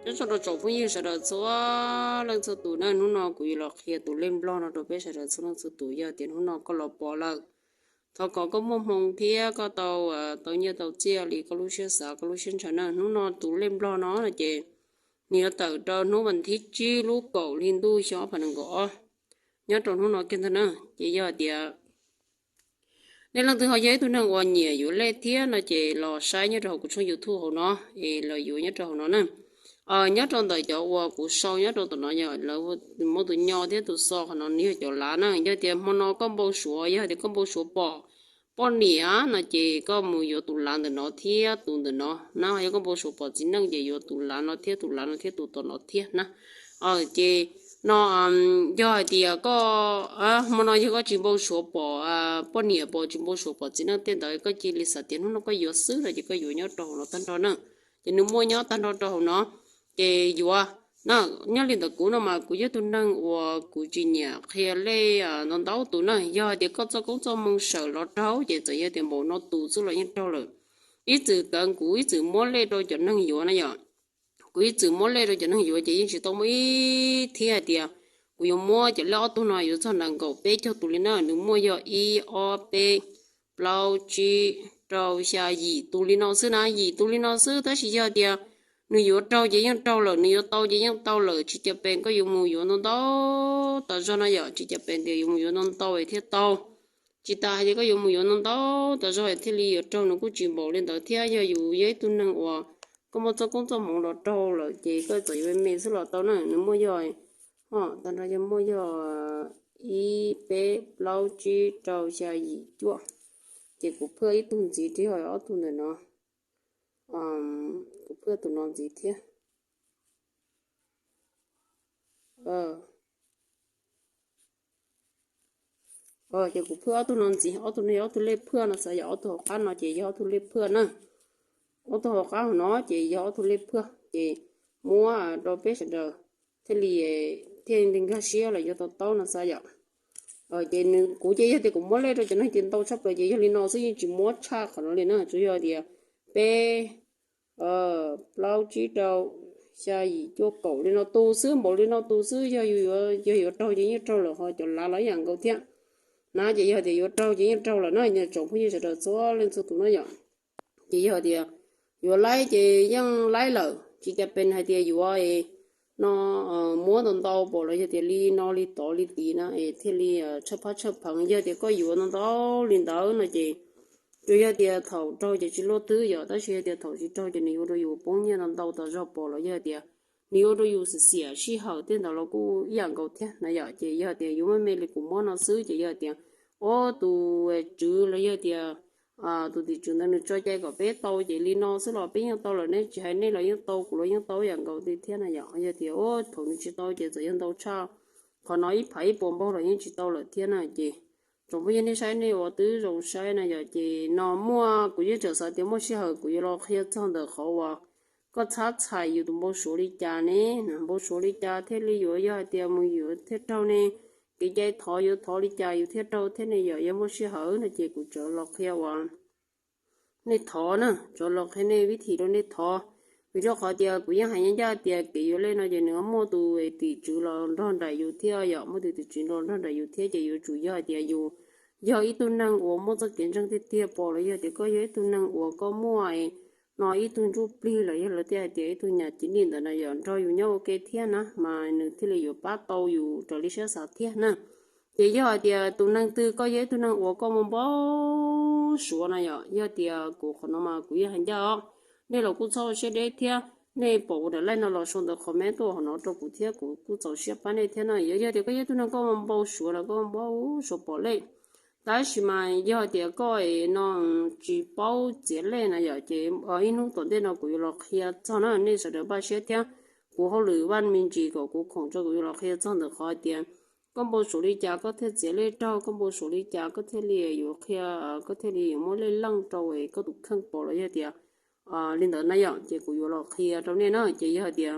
Nyob zoo rau tsoom phooj ywg sawv daws txhua leej txhua tus na, hnub no kuv yuav los qhia tus lej nplog no rau peb sawv daws txhua leej txhua tus. Yog tias hnub no koj los pom lawm, thov kom koj muaj hmoo thiab koj tau, tau nyiaj tau txiaj li koj lub siab xav koj lub siab ntshaw na. Hnub no tus lej nplog no no ces nws yuav tawm rau hnub vas thib tsib lub kaum hli ntuj xyoo ob phav nees nkaum ob nyob rau hnub no kiag ntag na. Ces yog tias nej leej twg ho yog ib tug neeg uas nyiam yuav lej thiab no ces los saib nyob rau hauv kuv tshooj YouTube hauv no, es los yuav nyob rau hauv no na. Nyob rau ntawm cov uas kuv sau nyob rau tom no yog lawv muab tus nyo thiab tus xo qhov no nws yog cov lav na. Yog tias hmo no koj npau suav, yog tias koj npau suav pom poj niam no ces koj mus yuav tus lav ntawm no thiab tus ntawm no na. Yog koj npau suav pom txiv neej ces yuav tus lav no thiab tus lav no thiab tus tom no thiab na. Ces no yog hais tias koj, hmo no yog koj tsis npau suav pom poj niam, pom tsis npau suav pom txiv neej tej ntawd, koj cia li xav tias hnub no koj yuav xwb no ces koj yuav nyob rau hauv no tag nrho na. Ces nws muaj nyob tag nrho rau hauv no. Ces yuav na, nyob li ntawm kuv no mas kuv yog tug neeg uas kuv tsis nyiam qhia lej ntau ntau tus na. Yog hais tias koj txoj koob txoj moo sawm los raug ces txawm yog tias npaum no tus xwb los yeej raug lawm. Ib txwm kawg kuv ib txwm muab lej rau cov neeg yuav na yom. Kuv ib txwm muab lej rau cov neeg yuav ces yeej tsis tau muaj ib thiab hais tias kuv yuav muab cov lej ob tug no yuav txog nram nkaum peb caug tus li na. Nws muaj yog ib, ob, peb, plaub, tsib, rau, xya, yim tus li no xwb na, yim tus li no xwb. Tab sis yog tias nws yuav raug ces yeej raug lawm, nws yuav tau ces yeej tau lawm. Tsis cas pes koj yuav mus yuav ntau ntau tas zog na yom, tsis cas pes tias yuav mus yuav ntau ntau thiaj tau. Tsis tas hais tias koj yuav mus yuav ntau ntau tas zog thiaj li yuav raug, nws kuj tsis npaum li ntawd thiab. Yog yus yog ib tug neeg uas koj muaj txoj koob txoj hmoov los raug lawm ces koj txawm yuav me me xwb los tau na. Nws muaj yog, tag nrho yog muaj yog ib, peb, plaub, tsib, rau, xya, yim, cuaj. Ces kuv phaj ib tug ntxiv rau ob tug ntawm no. Kuv phaj tus no ntxiv thiab. Ces kuv phaj ob tug no ntxiv, ob tug no yog ob tug lej phaj no xav yom, ob tug hauv qab no ces yog ob tug lej phaj na. Ob tug hauv qab hauv no ces yog ob tug lej phaj ces muab rau peb sawv daws thiaj li, thiaj li nkag siab los yuav tau taub no xav yom. Ces kuv ces yog tias kuv muab lej rau cov neeg ces ntau tshaj plaws ces yog li no xwb, yeej tsis muab tshaj qhov no li na. Tsuas yog tias peb, plaub, tsib, rau, xya, yim, cuaj, kaum li no tus xwb, npaum li no tus xwb. Yog yus, yog yuav raug ces yeej raug lawm, ho cov lav los ib yam nkaus thiab na. Ces yog tias yuav raug ces yeej raug lawm na, tsoom phooj ywg sawv daws txhua leej txhua tus na yom. Ces yog tias yuav laib ces yeej laib lawm, tsis cas pes hais tias yuav no muab ntau ntau pom los yog tias li no li tod li tid na es thiaj li tshawj phab tshawj pheev. Yog tias koj yuav ntau ntau li ntawd no ces tsuas yog tias thaum raug ces tsis luaj twg yom, tab sis yog tias thaum tsis raug ces nws yuav rau yus poob nyiaj ntau ntau tas zog pom los yog tias nws yuav rau yus xiam xiam sij hawm tej ntawd los kuj ib yam nkaus thiab na yom. Ces yog tias yuav me me li kuv muab no xwb ces yog tias ua tus tswv los yog tias tus tim tswv ntawd nws tso cai kom peb tau ces li no xwb los peb yeej tau lawm, nej tsis hais nej los yeej tau, kuv los yeej tau ib yam nkaus li thiab na yom. Yog tias ua thaum nws tsis tau ces txawm yog ntau tshaj qhov no ib phav ib puas npaug los yeej tsis tau lawm thiab na. Ces tsoom phooj ywg nej saib nej ua twb zoo saib na yom. Ces no muaj kuv yeej tseem xav tias muaj sij hawm kuv yuav los qhia txog ntawm qhov uas koj txhab txhais yus tus npau suav li cas ne, npau suav li cas thiaj li yuav yog hais tias mus yuav thiaj raug ne, kev cai thov yuav thov li cas yus thiaj raug thiab ne yom. Yog muaj sij hawm no ces kuv tseem los qhia uas nej thov na, tseem los qhia nej vib thim rau nej thov. Vim rau qhov tias kuv yeej hais ncaj ncaj tias kev yuav lej no ces nws muaj tus tim tswv los nrog nraim yus thiab yom, muaj tus tim tswv los nrog nraim yus thiab ces yuav tsum yog hais tias yus yog ib tug neeg uas muaj txoj kev ntseeg tiag tiag pom los yog tias koj yog ib tug neeg uas koj muaj no ib tug ntsuj plig los yog lawv thiaj hais tias ib tug nyam civ nij ntawd na yom, nrog yus nyob ua ke thiab na mas nws thiaj li yuav pab tau yus raws li siab xav thiab na. Ces yog hais tias tus neeg twg koj yog ib tug neeg uas koj muaj npau suav na yom, yog tias kuv qhov no mas kuv yeej hais ncaj os, nej los kuj txhob siab deb thiab, nej pom ua daim like no los sau ntawv comment tuaj hauv no rau kuv thiab kuv kuj txaus siab pab nej thiab na. Yog, yog tias koj yog ib tug neeg koj muaj npau suav los koj npau suav pom lej, tab sis mas yog tias koj no tsis paub txiav lej na yom, ces ib hnub tom ntej no kuv yuav los qhia txog na, nej sawv daws npaj siab thiab. Kuv hauj lwm vaj me ntsis kom kuv khoom tso kuv yuav los qhia txog ntawm qhov tias koj npau suav li cas koj thiaj txiav lej raug, koj npau suav li cas koj thiaj li yuav qhia, koj thiaj li yuav muab lej leej rau koj tus kheej pom los yog tias li ntawd na yom, ces kuv yuav los qhia rau nej na. Ces yog tias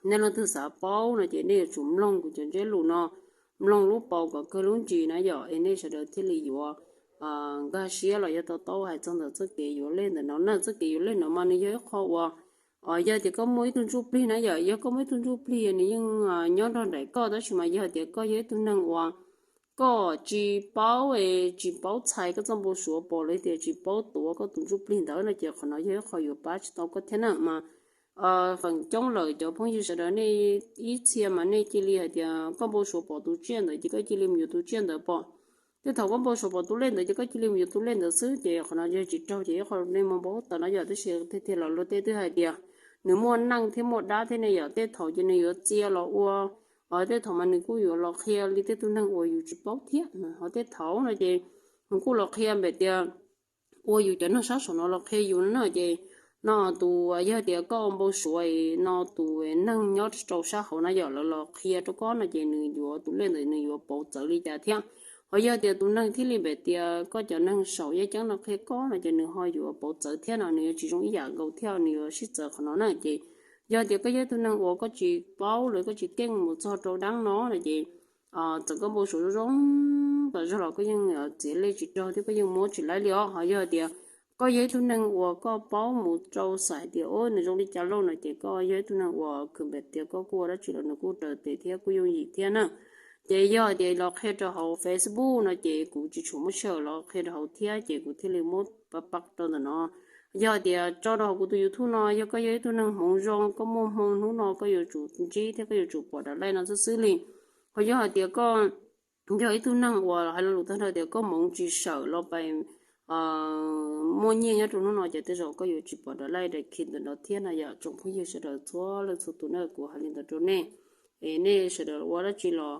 nej leej twg xav paub no ces nej yuav tsum mloog kuv cov ntsiab lus no, mloog lub paus kom kawg lub ntsis na yom, es nej sawv daws thiaj li yuav nkag siab los yog to taub hais txog ntawm txoj kev yuav lej ntawm no na. Txoj kev yuav lej no mas nws yog ib qho uas Yog tias koj muaj ib tug ntsuj plig na yom, yog koj muaj ib tug ntsuj plig nws yeej nyob nrog nraim koj, tab sis mas yog tias koj yog ib tug neeg uas koj tsis paub, tsis paub txhais koj txoj npau suav pom los tias tsis paub tuav koj tus ntsuj plig ntawd no ces qhov no yog ib qho yuav pab tsis tau koj thiab na mas. Feem coob lawm cov phooj ywg sawv daws nej ib txhia mas nej cia li hais tias koj npau suav pom tus tsiaj ntawd ces koj cia li mus yuav tus tsiaj ntawd pom. Tej thaum koj npau suav pom tus lej ntawd ces koj cia li mus yuav tus lej ntawd xwb ces qhov no yog tsis raug ces ib qho nej muaj npau taws no yom, tab sis tiag tiag los luag tej twb hais tias nws muaj neej thiab muaj dab thiab ne yom, tej thaum ces nws yuav txia los ua, tej thaum mas nws kuj yuav los qhia li tej tug neeg uas yus tsis paub thiab, ho tej thaum no ces nws kuj los qhia npaum tias ua yus cov neeg sab saum no los qhia yus no na ces no tus yog tias koj npau suav no tus neeg nyob rau sab hauv na yom, lawv los qhia rau koj no ces nws yuav tus lej ntawd nws yuav pauv txawv li cas thiab. Ho yog tias tus neeg thiaj li npaum tias koj cov neeg saum yaj ceeb no qhia koj no ces nws ho yuav pauv txawv thiab no, nws yuav tsis zoo ib yam nkaus thiab, nws yuav sib txawv qhov no na ces yog tias koj yog ib tug neeg uas koj tsis paub los koj tsis keej mus txog rau dab no no ces txawm koj npau suav zoo zoo tas zog los koj yeej txiav lej tsis raug thiab koj yeej muab tsis laib li os. Ho yog tias koj yog ib tug neeg uas koj paub mus rau xav hais tias o nws zoo li cas lauj no ces koj yog ib tug neeg uas khwv npaum tias koj kuj ua dab tsi los nws kuj raws tes thiab kuj yooj yim thiab na. Ces yog hais tias los qhia rau hauv Facebook no ces kuv tsis tshua muaj sij hawm los qhia rau hauv thiab ces kuv thiaj li muab pa pa rau ntawm no. Yog hais tias tso rau hauv kuv tus YouTube no yog koj yog ib tug neeg hmoov zoo koj muaj hmoo hnub no koj yuav tsum ntsib thiab koj yuav tsum pom dav laij no xwb xwb li. Ho yog hais tias koj yog ib tug neeg uas hais lo lus tag nrho tias koj hmoov tsis sawm los pais muaj nyiaj nyob rau hnub no ces tej zaum koj yuav tsis pom dav laij daim khi ntawm no thiab no yom tsoom phooj ywg sawv daws txhua leej txhua tus na, kuv hais li ntawd rau nej. Es nej sawv daws ua dab tsi los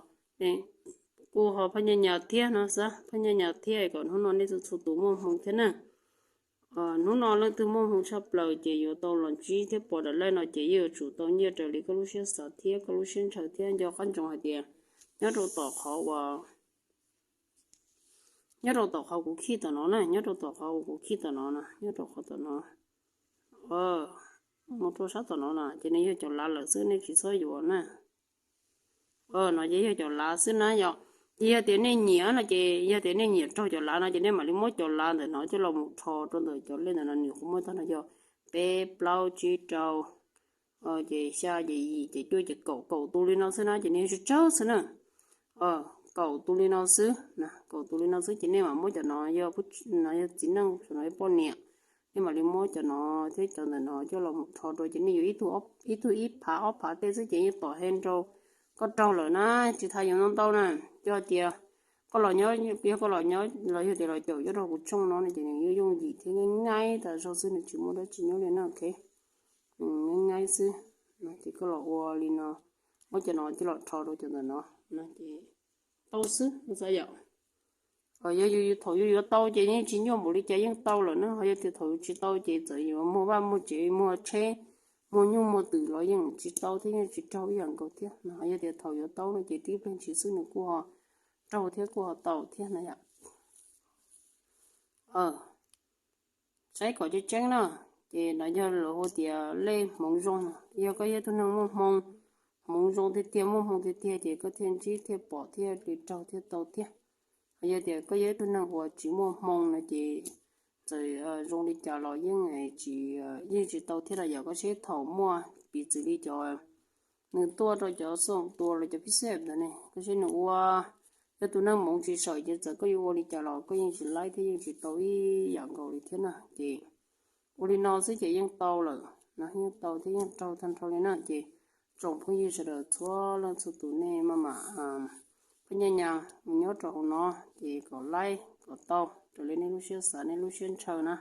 kuj ho phaj nyaj nyas thiab no xav phaj nyaj nyas thiab kom hnub no nej txhua txhua tus muaj hmoo thiab na. Hnub no leej twg muaj hmoo tshaj plaws ces yuav tau los ntsib thiab pom dav laij no ces yeej yuav tsum tau nyiaj raws li koj lub siab xav thiab koj lub siab ntshaw thiab nco qab ntsoov hais tias nyob rau tom qhov uas nyob rau tom qhov kuv khij tom no na, nyob rau tom qhov uas kuv khij tom no na, nyob rau qhov tom no, mus rau sab tom no na ces nws yog cov lav lawm xwb nej tsis txhob yuav na. No ces yog cov lav xwb na yom. Ces yog tias nej nyiam no ces yog tias nej nyiam raug cov lav no ces nej mam li muab cov lav ntawm no coj los mus rho rau ntawm cov lej ntawm no, nws kuj muaj tag no yog peb plaub tsib rau ces xya ces yim ces cuaj ces kaum, kaum tus li no xwb na ces nws yog tsawg tsawg xwb na. Kaum tus li no xwb, kaum tus li no xwb ces nej mam muab cov no yog no yog txiv neej, no yog poj niam, nej mam li muab cov no thiab cov ntawm no coj los mus rho rau ces nej yuav ib tug ib phav ob phav tej xwb ces yeej tom he rau koj raug lawm na. Tsis tas yuav ntau ntau na, yog tias koj los nyob, yog koj los nyob los yog tias los caum nyob rau kuv tshooj no no ces nws yooj yooj yim thiab nyaib nyaib tas zog xwb, nws tsis muaj dab tsi nyob li na. Nyaib nyaib xwb, ces koj los ua li no, muab cov no coj los rho rau cov ntawm no, tau xwb xav yom. Yog yus thaum yus yuav tau ces yeej tsis nyuaj npaum li cas yeej tau lawm na, ho yog tias thaum yus tsis tau ces txawm yuav muag vaj muag tsev muag tsheb muag nyuj muag twm los yeej tsis tau thiab yeej tsis raug ib yam nkaus thiab. Yog tias thaum yuav tau no ces tib pliag ntshis xwb nws kuj ho raug thiab kuj ho tau thiab na yom. Saib kom tseeb tseeb na, ces no yog lawv hu tias lej hmoov zoo, yog koj yog ib tug neeg muaj hmoo, hmoov zoo tiag tiag muaj hmoo tiag tiag ces koj thiaj ntsib thiaj pom thiaj li raug thiaj tau thiab. Yog tias koj yog ib tug neeg uas tsis muaj hmoo no ces txawm zoo li cas los yeej tsis, yeej tsis tau thiab los yog koj seb thaum muaj piv txwv li cov nws tuaj rau cov xoom tua los cov phij xej ntawd ne, koj seb nws ua, yog tus neeg hmoov tsis sawm ces txawm koj yuav ua li cas los koj yeej tsis laib thiab yeej tsis tau ib yam nkaus li thiab na. Ces ua li no xwb ces yeej tau lawm, yeej tau thiab yeej raug tag nrho li na. Ces tsoom phooj ywg sawv daws txhua leej txhua tus nej maj mam phaj nyaj nyas mus nyob rau hauv no, ces kom laib kom tau raws li nej lub siab xav nej lub siab ntshaw na.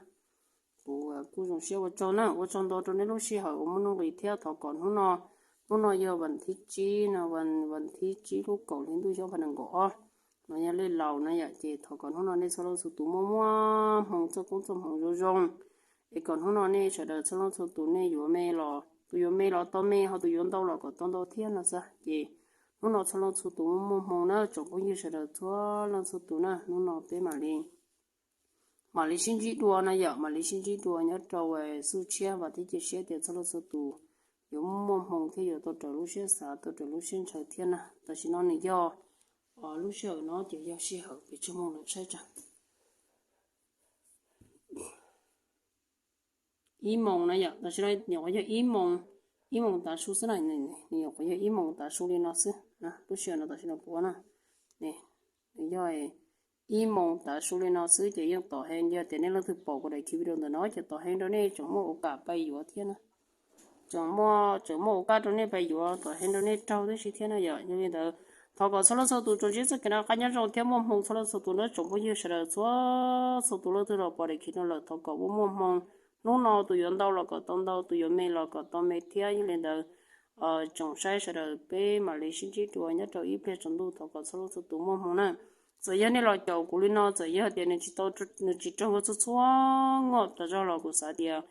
Kuv kuj zoo siab ua tsaug na, ua tsaug ntau rau nej lub sij hawm uas muaj nuj nqis thiab thov kom hnub no, hnub no yog vas thib tsib no, vas thib tsib lub kaum hli ntuj xyoo ob phav nees nkaum ob, no yog lej laus na yom. Ces thov kom hnub no nej txhua leej txhua tus muaj muaj hmoo txoj koob txoj hmoov zoo zoo, es kom hnub no nej sawv daws txhua leej txhua tus nej yuav me los tus yuav me los tau me, ho tus yuav ntau los kom tau ntau thiab no xwb. Ces hnub no txhua leej txhua tus muaj muaj hmoo na tsoom phooj ywg sawv daws txhua leej txhua tus na, hnub no peb mam li mam li sib ntsib dua na yom, mam li sib ntsib dua nyob rau xuj tshiab, vam thiab cia siab tias txhua leej txhua tus yuav muaj hmoo thiab yuav tau raws lub siab xav tau raws lub siab ntshaw thiab na. Tam sim no nws yog lub sij hawm no ces yog sij hawm pes tsawg moos lawm saib tsam ib moos na yom, tam sim no nyuam qhuav yog ib moos, ib moos tav su xwb na, nws nyuam qhuav yog ib moos tav su li no xwb. Lub sij hawm no tam sim no kuv na, nws yog ib moos tav su li no xwb ces yeej tom heev. Yog tias nej leej twg pom kuv daim video ntawm no ces tom heev rau nej tseem muaj ua kam pais yuav thiab na. Tseem muaj, tseem muaj ua kam rau nej pais yuav, tom heev rau nej raug tib si thiab na yom. Yog li ntawd, thov kom txhua leej txhua tus tsuas ntsib txoj kev noj qab nyob zoo thiab muaj hmoo txhua leej txhua tus nawb tsoom phooj ywg sawv daws txhua txhua tus. Leej twg los pom daim video no lawm thov kom muaj muaj hmoo. Hnub no tus yuav ntau los kom tau ntau, tus yuav me los kom tau me thiab. Yog li ntawd, tsoom saib sawv daws peb mam li sib ntsib dua nyob rau ib pliag tsaus ntuj, thov kom txhua leej txhua tus muaj hmoo na. Txawm yog nej los caum kuv li no, txawm yog tias nws tsis tau, nws tsis raug txhua txhua ngoj tas zog los kuv xav tias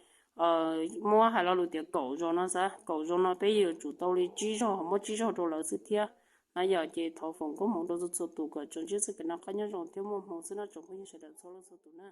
muab hais lo lus tias kaum zaus no xav, kaum zaus no peb yuav tsum tau li tsib zaug, muab tsib zaug rau lawv xwb thiab na yom. Ces thov foom koob hmoov rau txhua txhua tus kom tsuas ntsib txoj kev noj qab nyob zoo thiab muaj hmoo xwb nawb tsoom phooj ywg sawv daws txhua leej txhua tus na.